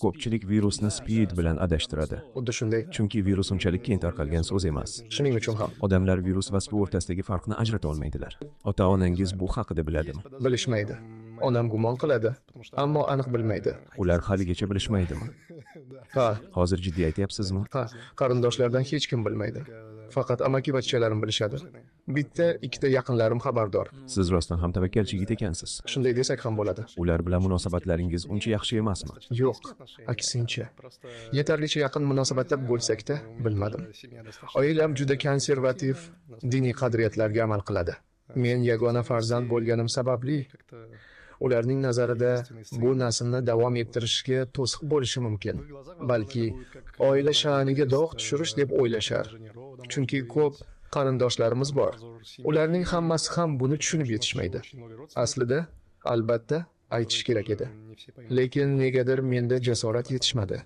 Ko'pchilik virusni SPID bilan adashtiradi. Xuddi shunday. Chunki virus unchalik keng tarqalgan so'z emas. Shuning uchun ham. Odamlar virus va SPID o'rtasidagi farqni ajrata olmaydilar. Ota-onangiz bu haqida biladimi? Bilishmaydi. Onam gumon qiladi, ammo aniq bilmaydi. Ular haligacha bilishmaydimi? Ha, Hozir jiddiy aytyapsizmi? ha, qarindoshlardan hech kim bilmaydi. Faqat amakivachchalarim bilishadi. Bitta, ikkita yaqinlarim xabardor. Siz rostdan ham tavakkalchi yigit ekansiz. Shunday desak ham bo'ladi. Ular bilan munosabatlaringiz uncha yaxshi emasmi? Yo'q, aksincha. Yetarlicha yaqin munosabatda bo'lsak-da, bilmadim. Oilam juda konservativ, diniy qadriyatlarga amal qiladi. Men yagona farzand bo'lganim sababli ularning nazarida bu naslni davom ettirishga to'siq bo'lishi mumkin. Balki oila sha'niga dog' tushirish deb o'ylashar. Chunki ko'p qarindoshlarimiz bor. Ularning hammasi ham buni tushunib yetishmaydi. Aslida, albatta, aytish kerak edi. Lekin negadir menda jasorat yetishmadi.